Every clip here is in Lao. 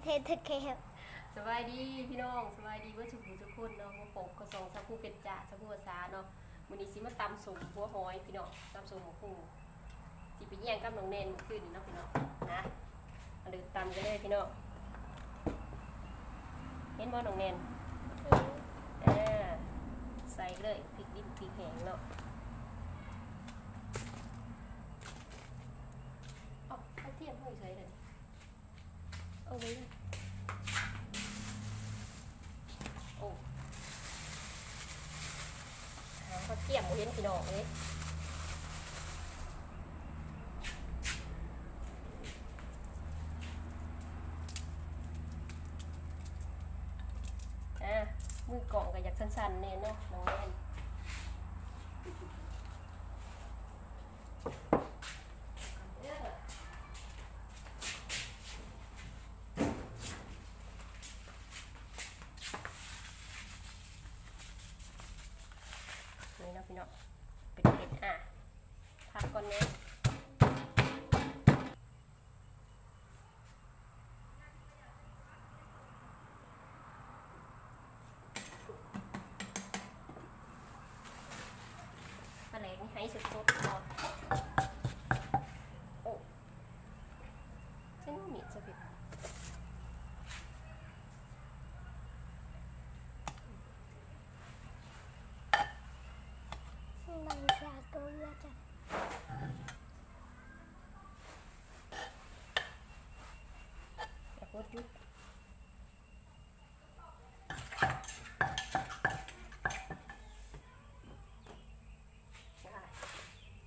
ເທດແທ້ແທ້. ສະບາຍດີພີ່ນ້ອງ ສະບາຍດີເບິດສູ່ຜູ້ສູ່ຄົນເນາະ ມາພົບກັບຊ່ອງສາວພູເພັດຈ້າ ສາວພູພາສາເນາະ. ມື້ນີ້ຊິມາຕຳສົ້ມຫົວຫອຍພີ່ນ້ອງ ຕຳສົ້ມໝາກຫຸ່ງ ຊິໄປແຍ່ງກັບນ້ອງແນນມື້ຄືນນີ້ເນາະພີ່ນ້ອງ. ນະ ມາເລີ່ມຕຳກັນເລີຍພີ່ນ້ອງ. ເຫັນບໍ່ນ້ອງແນນ? ເອີ ໃສ່ເລີຍ ພິກດິບພິກແຫ້ງເນາະ. ເອົາ ກະທຽມເຮົາຢູ່ໃສເດ? ເອົາໄວ້ນະ ໂອ້ ຫາກະທຽມບໍ່ເຫັນພີ່ນ້ອງເອີຍ. ອ່າ ມືກ້ອງກະຢາກສັ່ນໆແດ່ເນາະນ້ອງແນນ. ນີ້ເນາະພີ່ນ້ອງ ເປັນເປັນ ອ່າ ພັກກ່ອນເນາະ. ປາແຫຼກນີ້ໃຫ້ສົດໆເນາະ. ໂອ້ ໃຊ້ມືມີດຊະເພິ່ນ ມັນຈະເກືອຈັງ. ຢ່າກົດຢູ່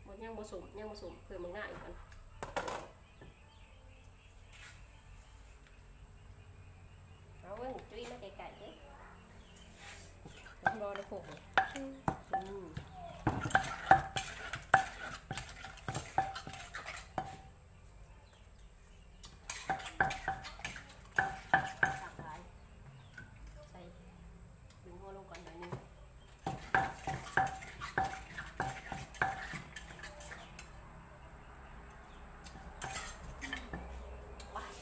ບໍ່ ຍັງບໍ່ສົມ ຍັງບໍ່ສົມ ເພີ່ມໝາກນາວອີກກ່ອນ. ເອົາເບິ່ງ ຈຸ້ຍມາໃກ້ໆເດີ້ ເຫັນບໍ່ໃນໂຄກນີ້? ອືມ ອືມ ໃສ່ ດຶງຫົວລົງກ່ອນໜ້ອຍໜຶ່ງ. ວ້າຍ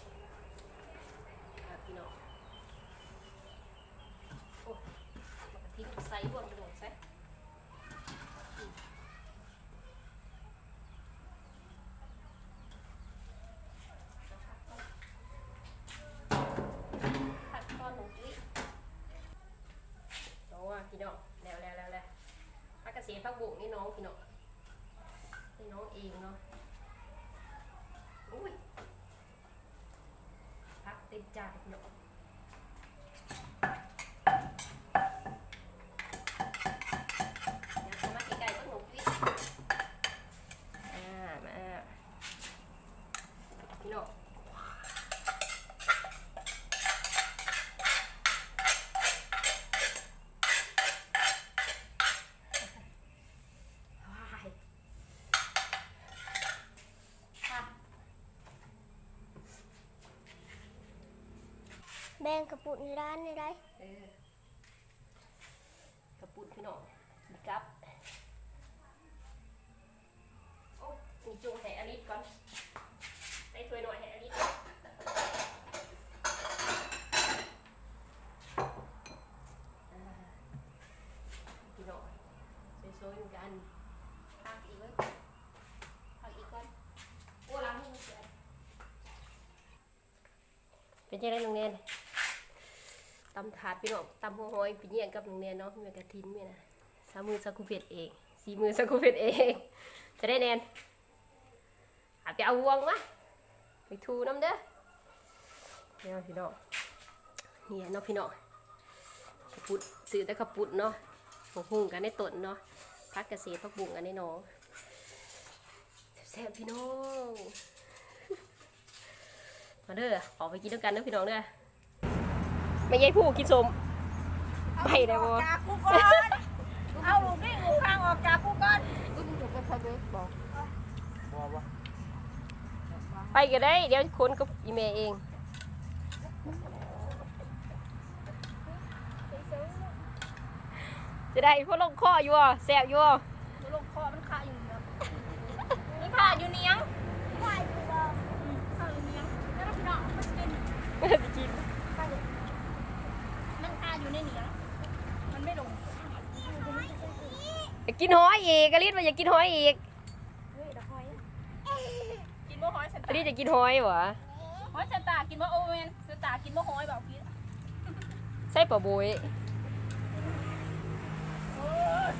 ອ່າ ພີ່ນ້ອງ ໂອ້ ມາກະທິນໃສ່ ລວມໄປໂລດໃສ່. ຜັກກ່ອນນ້ອງຕຸ້ຍ ໂອ້ຍ ພີ່ນ້ອງ ແລ້ວ ແລ້ວ ແລ້ວ ແລ້ວ ຜັກກະເສດ ຜັກບຸ້ງໃນໜອງ ພີ່ນ້ອງ ໃນໜອງເອງເນາະ. ໂອ້ຍ ຜັກເຕັມຈານເນາະ. ເອົາເຂົ້າມາໃກ້ໆເບິ່ງນ້ອງຕຸ້ຍ ອ່າ ມາ ພີ່ນ້ອງ ວ້າຍ ແບ່ງເຂົ້າປຸ້ນໃຫ້ຫຼານແດ່ໄດ໋. ເອີ ເຂົ້າປຸ້ນພີ່ນ້ອງ ກິນກັບ. ໂອ້ ນີ້ຈຸໃຫ້ອາລິດກ່ອນ ໃສ່ຖ້ວຍນ້ອຍໃຫ້ອາລິດ. ອ່າ ພີ່ນ້ອງ ສວຍໆນຳກັນ. ພັກອີກເບິ່ງ ພັກອີກກ່ອນ. ໂອ້ ລ້າງມືກ່ອນ. ເປັນຈັ່ງໃດນ້ອງແນນ? ຕຳຖາດພີ່ນ້ອງ ຕຳຫົວຫອຍໄປແຍ່ງກັບນ້ອງແນນເນາະ ແມ່ກະທິນນີ້ນະ. ສາມມື້ສາວຄູເພັດເອງ ສີ່ມື້ສາວຄູເພັດເອງ. ຈະໄດ້ແນນ ອາ ໄປເອົາບ່ວງມາ ໄປຖູນຳເດີ. ເອົາພີ່ນ້ອງ ນີ້ເນາະພີ່ນ້ອງ ເຂົ້າປຸ້ນ ຊື້ແຕ່ເຂົ້າປຸ້ນເນາະ ໝາກຫຸ່ງກັນໃນຕົ້ນເນາະ ຜັກກະເສດ ຜັກບຸ້ງກັນໃນໜອງ. ແຊບໆ ພີ່ນ້ອງ ມາເດີ ອອກໄປກິນນຳກັນເດີພີ່ນ້ອງເດີ. ແມ່ໃຫຍ່ຜູ້ກິນສົ້ມ ເອົາ ໄປໄດ້ບໍ່? ອອກຈາກກູກ່ອນ ເອົາລູກນີ້ລູກຂ້າງອອກຈາກກູກ່ອນ. ມຶງຈະໄປທະເລບໍ່? ບໍ່ ບໍ່ ໄປກໍໄດ້ ດຽວຄົນກັບອີ່ແມ່ເອງ. ຈະໄດ້ພໍລົງຄໍຢູ່ບໍ່? ແຊບຢູ່ບໍ່? ບໍ່ລົງຄໍ ມັນຄາຢູ່ເໜືອ ມັນຄາຢູ່ໜຽງ ຄາຢູ່ໜຽງ. ແລ້ວພີ່ນ້ອງມາກິນ ມາກິນ ກິນຫອຍອີກ ອາລິດວ່າຢາກກິນຫອຍອີກ. ກິນບໍ່ຫອຍ ອາລິດຢາກກິນຫອຍຫວາ? ຫອຍ ຊານຕາກິນບໍ່? ໂອແມ່ນ ຊານຕາກິນບໍ່ຫອຍ ເວົ້າຜິດ. ໃສ່ປາໂບຍ. ໂອ້ຍ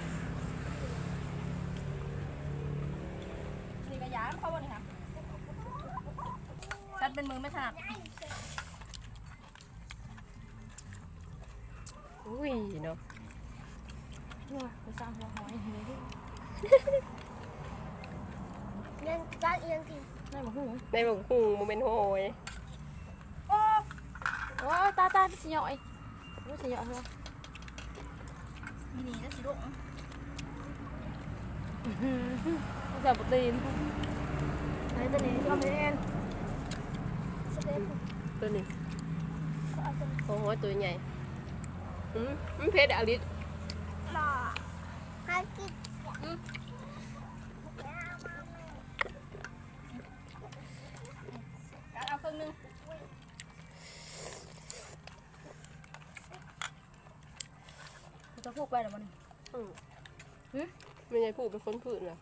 ນີ້ກະຢາເຂົາບໍ່ນີ້ຫະ? ສັດເປັນມືໄມ່ຖະໜັດ. ອຸ້ຍເນາະ ໂອ້ຍ ໄປສ້າງຫົວຫອຍເລີຍ. ຍັງຈັກອີ່ຫຍັງກິນ ໃນບັກຫຸ່ງ ໃນບັກຫຸ່ງ ບໍ່ແມ່ນຫອຍ. ໂອ້ ໂອ້ຍ ຕາຍ ຕາຍ ມັນຊິຫຍໍ້ອີກ. ໂອ້ຍ ຊິຫຍໍ້ເທື່ອ ມີນີ້ແລ້ວຊິລົງ. ອືຫື ໃສ່ໂປຣຕີນ. ໃສ່ໂຕນີ້ ຊອບແມ່ນ ໂຕນີ້ ໂອ້ໂຫ ໂຕໃຫຍ່. ອືມ ມັນເຜັດ ອາລິດ. ບໍ່ ໃຫ້ກິນ. ອືມ ກັດເອົາເຄິ່ງໜຶ່ງ. ມັນຈະຜູກໄປແລ້ວບໍ່ນີ້? ອືມ ຫຶ ແມ່ໃຫຍ່ຜູກເປັນຄົນຜືນນະ.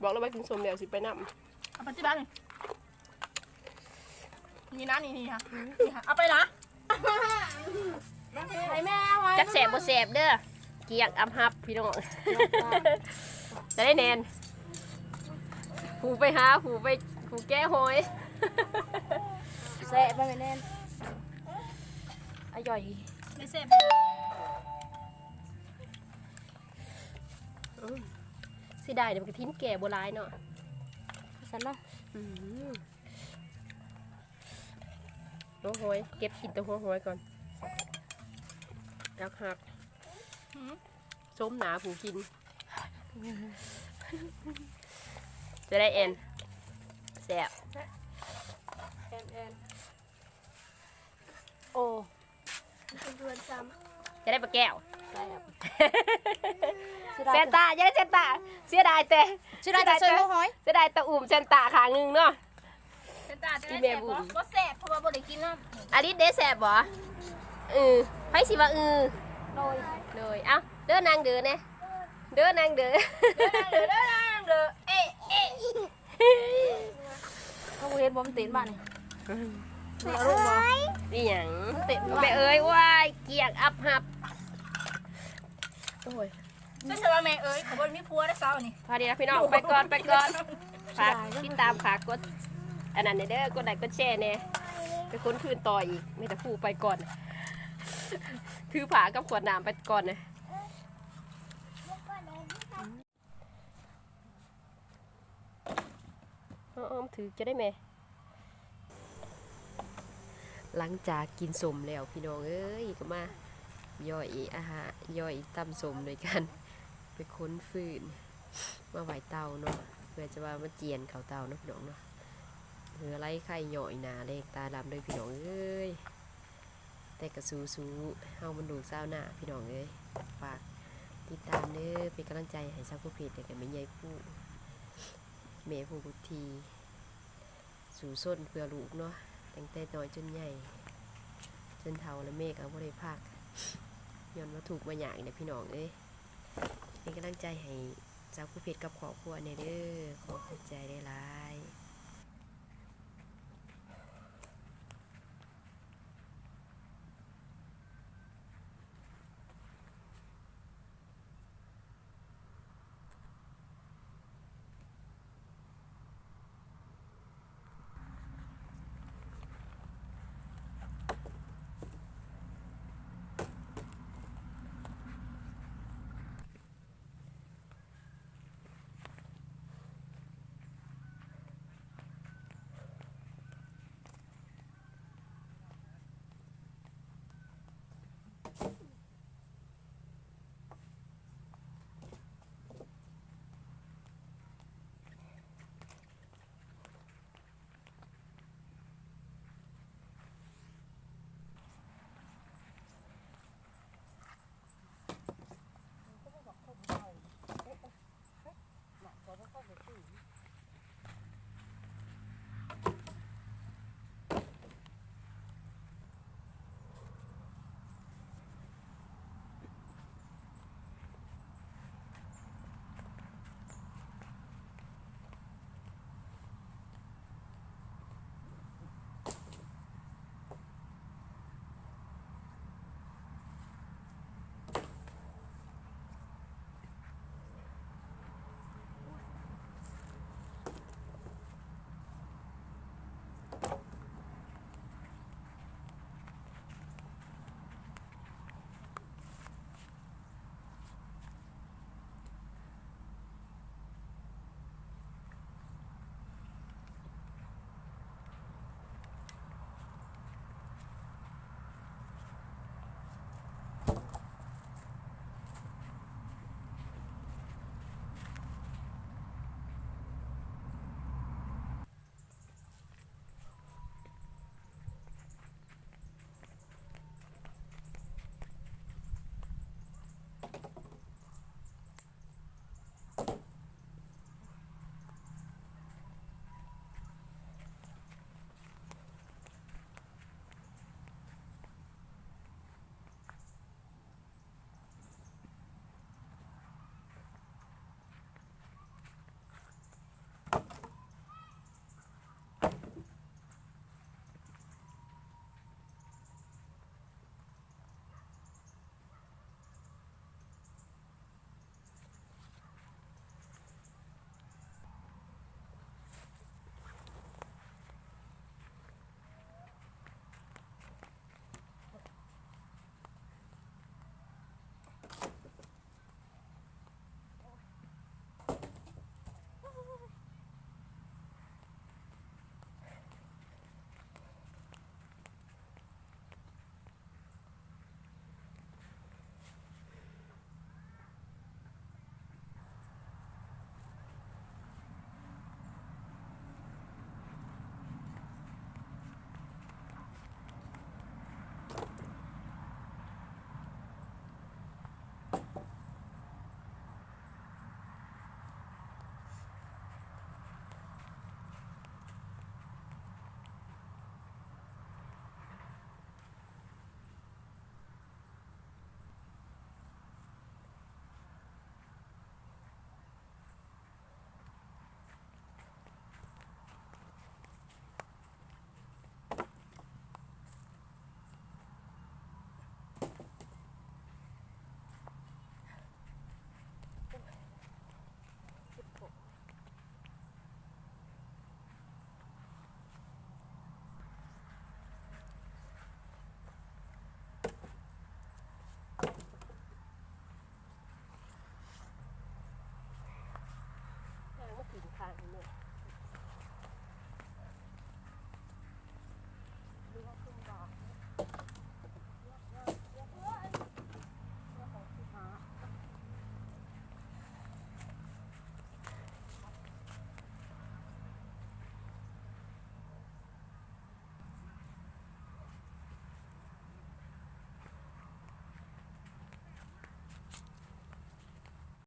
ບອກແລ້ວວ່າກິນສົ້ມແລ້ວຊິໄປນຳ. ເອົາໄປຕິບາດນີ້ ນີ້ນະ ນີ້ ນີ້ຫະ ນີ້ຫະ ເອົາໄປນະ. ໃຫ້ແມ່ເອົາໄວ້ ຈັກແຊບບໍ່ແຊບເດີ. ກຽກອັບຮັບພີ່ນ້ອງ. ຈະໄດ້ແໜ່ນ ຜູ້ໄປຫາ ຜູ້ໄປ ຜູ້ແກະຫອຍ. ແຊະໄປແມ່ແໜ່ນ ອະຢອຍ ໄດ້ແຊະ. ອືມ ເສຍດາຍເດ ມັນກະທິນແກ່ບໍ່ຫຼາຍເນາະ ຊັ້ນເນາະ. ອືມ ຫົວຫອຍ ເກັບກິນແຕ່ຫົວຫອຍກ່ອນ. ຮັກ ຮັກ ອືມ ສົມໜ້າຜູ້ກິນ. ຈະໄດ້ແອນ ແຊບ ແອນ ແອນ ໂອ້ ຈະໄດ້ປາແກ້ວ. ແຊບ ແຊນຕາ ຢ່າໄດ້ແຊນຕາ ເສຍດາຍແຕ່ ເສຍດາຍແຕ່ ເສຍດາຍແຕ່ ເສຍດາຍແຕ່ອຸ້ມແຊນຕາຂ້າງໜຶ່ງເນາະ. ແຊນຕາຈະໄດ້ແຊບບໍ່? ບໍ່ແຊບ ເພາະວ່າບໍ່ໄດ້ກິນນຳ. ອາລິດເດ ແຊບບໍ່? ເອີ ໃຜຊິວ່າ ເອີ ໂດຍ ໂດຍ. ເອົ້າ ເດີ ນາງເດີແດ່ ເດີ ນາງເດີ ເດີ ນາງເດີ ເດີ ນາງເດີ. ເອ ເອ ເຂົາບໍ່ເຫັນບໍ່ ມັນເຕັ້ນບາດນີ້. ແມ່ເອີຍ ອີ່ຫຍັງ ມັນເຕັ້ນບາດ ແມ່ເອີຍ. ວ້າຍ ກຽກອັບຮັບ. ໂອ້ຍ ຄືຊິວ່າແມ່ເອີຍ ເຂົາບໍ່ມີຜົວແລ້ວເຊົ້ານີ້. ພໍດີລະພີ່ນ້ອງ ໄປກ່ອນ ໄປກ່ອນ. ຝາກຕິດຕາມ ຝາກກົດອັນນັ້ນແດ່ເດີ ກົດໄລກົດແຊແດ່. ໄປຄົ້ນຄືນຕໍ່ອີກ ມີແຕ່ຜູ້ໄປກ່ອນ ຖືຜ້າກັບຂວດນ້ຳໄປກ່ອນນະ. ອ້ອມຖືກຈະໄດ້ແມ່. ຫຼັງຈາກກິນສົ້ມແລ້ວພີ່ນ້ອງເອີຍ ກໍມາຍ່ອຍອາຫານ ຍ່ອຍຕຳສົ້ມໂດຍການໄປຂົນຟືນມາໄວ້ເຕົາເນາະ ເພື່ອຈະວ່າມາຈຽນເຂົ້າເຕົາເນາະພີ່ນ້ອງເນາະ. ເຫື່ອໄຫຼໄຄຍ້ອຍໜ້າແດງຕາດຳເດີພີ່ນ້ອງເອີຍ. ແຕ່ກະສູ້ໆ ເຮົາມັນລູກຊາວນາພີ່ນ້ອງເອີຍ. ຝາກຕິດຕາມເດີ ເປັນກຳລັງໃຈໃຫ້ສາວຜູ້ເພັດ ແລະກະແມ່ໃຫຍ່ຜູ້ ແມ່ຜູ້ທີ່ສູ້ຊົນເພື່ອລູກເນາະ ຕັ້ງແຕ່ນ້ອຍຈົນໃຫຍ່ ຈົນເຖົ້າແລ້ວແມ່ກະບໍ່ໄດ້ພັກ ຍ້ອນວ່າທຸກມາຍາກນີ້ແຫຼະພີ່ນ້ອງເອີຍ. ເປັນກຳລັງໃຈໃຫ້ສາວຜູ້ເພັດກັບຄອບຄົວແດ່ເດີ ຂໍຂອບໃຈຫຼາຍໆ.